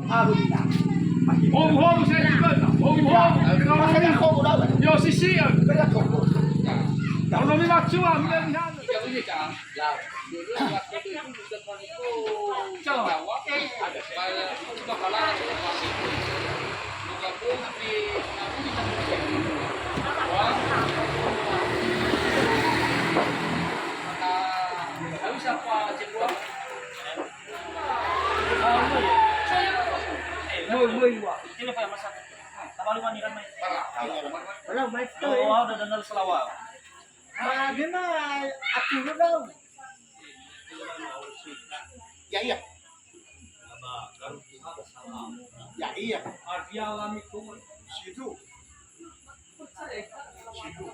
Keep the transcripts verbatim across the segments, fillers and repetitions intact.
Howu-howu saya juga. Howu-howu. Masa ini howu dah. Yo sisi ya. Kerja howu. Kalau memang cua, memang di sana. Belum, mai. Oh, udah dengar selawat. Bagaimana? Aku udah tahu. Ya, iya. Ya, iya. Situ. Situ.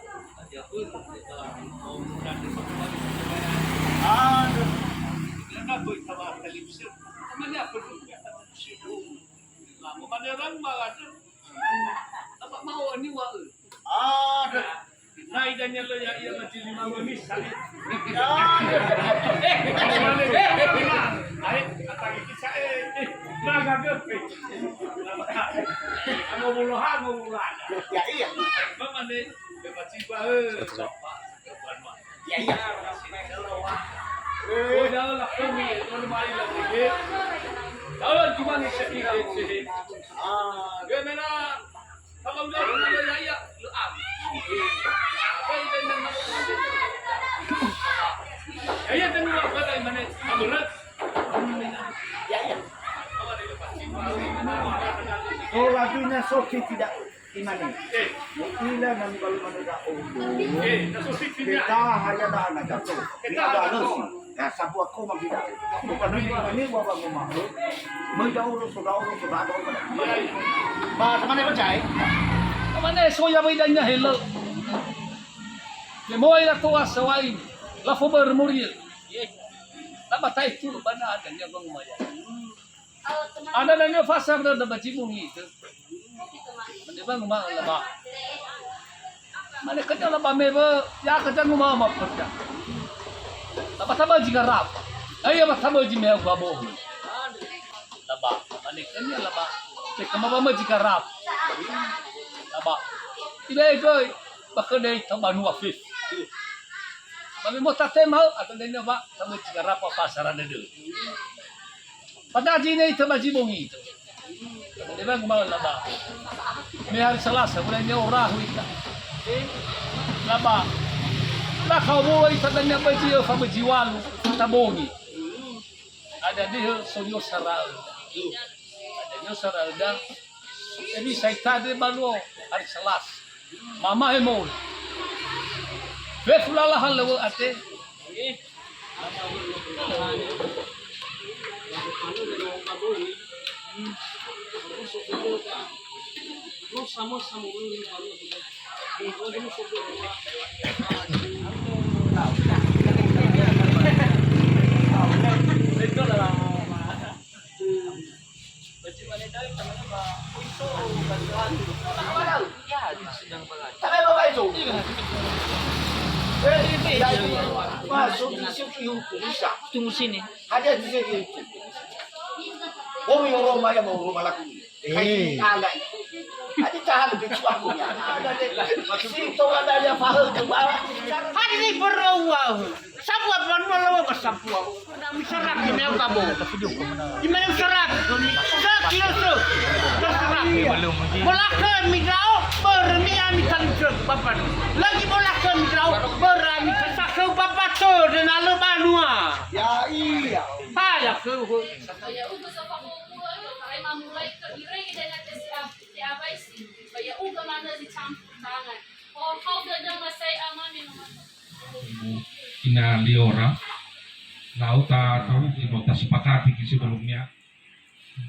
Aduh. Situ. Aduh. Nai dania lö ya'ia majili mawöni sa'e. Ae, atagi kisa'e. Naga göpe. Angowulo ha, angowulo ha. Ya'ia. Mamane, bebaciba, eh, sopa. Ya'ia. Oh, dalam kami, teman-teman, lagi. Dalam cuma ni sedikit, sedikit. Ah, gimana? Orang dunia soki tidak imane. Ila nani balu mana da ondo. Kita hanya da anak jatuh. Kita ada nasi. Nah, sambua koma kita. Bukan lagi ini wa wa ngomong. Menjauh lo saudara, saudara. Ba, teman yang percaya. Teman yang soya mai danya hello. Lemoi la toa sawai, la fo börö moria. La ba tae tu ba na ada nya bang maya. Ada dan nya fasar da ba jibung itu. Mane bang ma la ba. Mane kerja la ba me ba, ya kerja nguma ma kerja. La ba taba jigarap. Ayo ba taba ji me ba boh. La ba, mane kerja la ba. Te kama ba ma jigarap. La ba. Tidak itu. Ba khö döi ita banua fefu. Ba me mo tatema hö, atau döi ba, ta möi tiga rapa pasara dödö. Ba daji ne ita ba zi bongi ita. Döi ba nguma'ö laba. Me hari Selasa, mulai ne orahu ita. Laba. Ba kau mulai ita dania ba zi öfa ba zi walu, ta bongi. Ada dehö sonio sara'ö. Ada nio sara'ö da. Jadi saya tadi baluo hari Selasa. Mama hemol. Fefu lala halöŵö ate. Tunggu sini. Ada di sini. Oh, yang rumah, yang mau rumah laku. Eh. Ada tahan betul aku ya. Ada deh. Situ ada dia paham ke bawah. Hari ini berrawal. Sambua banua lawö ba sambua. Pernah misarak di meu kabo. Di mana misarak? Sekilo se. Terserah. Bolakö midrao, börö mi ami talifö bapa. Lagi bolakö midrao, börö ami tasakhö bapa tö dena lö banua. Ya, iya. Ha, ya, ke, ke. Ya'ugö zafa'u'u'u, tarai mamulai kö irege dengan S A T A Baisi. Ba ya'ugö manö zi campur tangan. Hohau dödö masai amami. Ina Liora, lau ta tahu, no ta sepakati ki sebelumnya.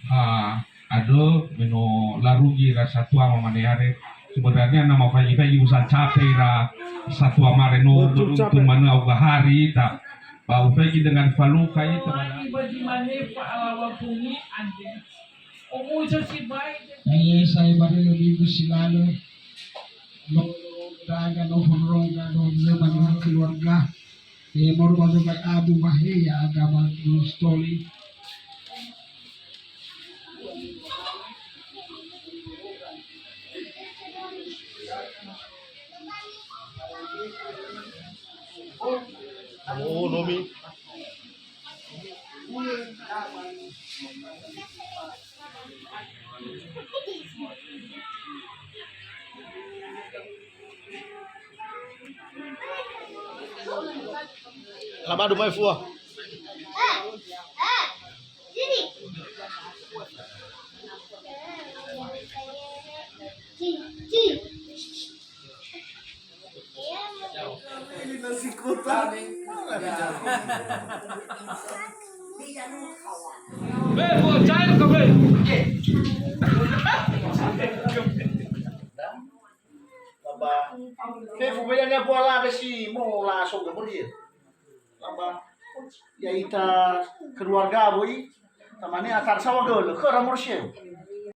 Ah, ado meno larugi ra satua mamane are. Sebenarnya nama faigi-faigi usaha capek ra satua mare no untuk manö au gahari ta. Ba ufaigi dengan faluka itu. Ba zi mane fa'alawa bungi andre. Omuso sibai. Ae, sai barö minggu si lalö. No, raga no honronga no lö manö keluarga. E, moro ba zogai adu mahe ya agama Kristoli. Labadu mai fua. Ini nasi kotak. Laba, fefu beda nia bua la besi mo la soga beri. Laba, ya ita keluarga boi, tamane atar sawa gele, ke ramur siew.